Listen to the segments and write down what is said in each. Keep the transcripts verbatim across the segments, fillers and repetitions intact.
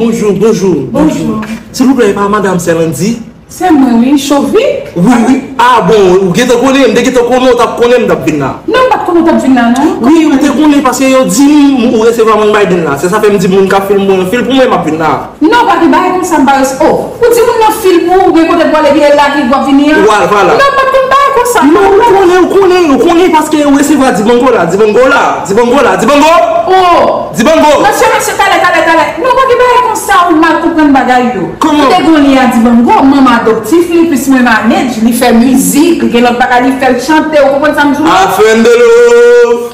Bonjou, bonjou, bonjou. Silvouplè, e pa madanm Sèlandy? Se mwen, wi, Chovik. Wi, wi. Ah bon, ou gentan konnen, m te gentan konnen ou t ap konnen m t ap vin la. Non, m pa t konnen ou t ap vin la, non. Wi, ou te konnen paske yo di m ou resevwa moun Biden la. Se sa fè m di moun k ap fil mwen, fil pou mwen, m ap vin la. Non, pa gen bagay konsa, m pa res-, oh, ou di moun nan fil pou ou, gen kote pou ale, epi e la ki w ap vini an? Vwala, vwala. Non, m pa t konn bagay konsa. Non, ou konnen, ou konnen, ou konnen paske ou resevwa Dibango la, Dibango la, Dibango la, Dibango! Oh! Dibango! Mesye, mesye, talè, talè, talè. Non, pa gen bagay konsa, ou mal konprann bagay yo. Kòman? Ou te gen yon lyen a Dibango, manman adoptif li, plis mwen manage, li fè mizik, li gen lòt bagay, li fè l chante, ou konprann sa m di w? I found the love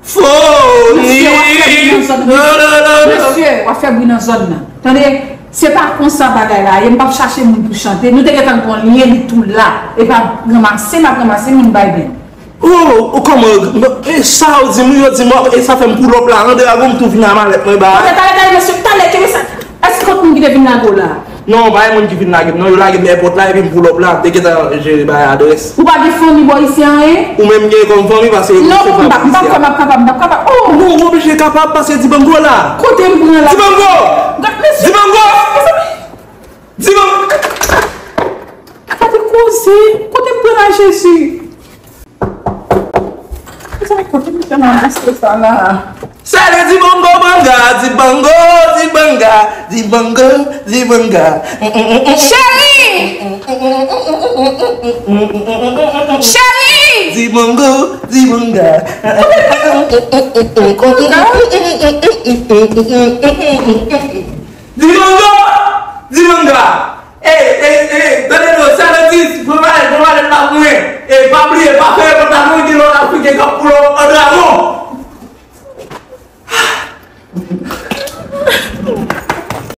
for me. Mesye, w ap fè bri nan zòn nan. Mesye, w ap fè bri nan zòn nan. Tande, se pa konsa bagay la ye, m p ap chache moun pou chante. Nou te gentan gen yon lyen, li tou la. E pa ranmase m ap ranmase moun Biden. Oh, oh, kòman, e sa yo di m, yo di m, e sa fè m pull up la, an dragon, m tou vin a malèt mwen ba. Talè, talè, talè, mesye, talè, kenbe sa. Èske kot moun ki te vin lage w la? Non, pa gen moun ki vin lage m, non, yo lage m èpòt la, epi m pull up la, m te gentan jere bay adrès. Ou pa gen fanmi bò isi a, en? Ou menm gen kòm fanmi, paske non, m p ap, m p ap kapab, m p ap kapab, m p ap kapab. Oh! Non, ou oblije kapab, paske Dibango la. Kote m pran la? Dibango! Gad, mesye. Dibango! Dibango! Gade koze, kote m pran la, Jezi? Sa kote m te nan liste sa la? Sèl Dibango banga, Dibango, Dibanga, Dibango, Dibanga. Cheri! Cheri! Dibango, Dibanga. Dibango, Dibanga. Ey, ey, ey, tande non, Sèlantis, pran malèt, pran malèt la pou mwen. E pa bliye, pa fè erè la, mwen gen lòt Afriken k ap pull up an dragon.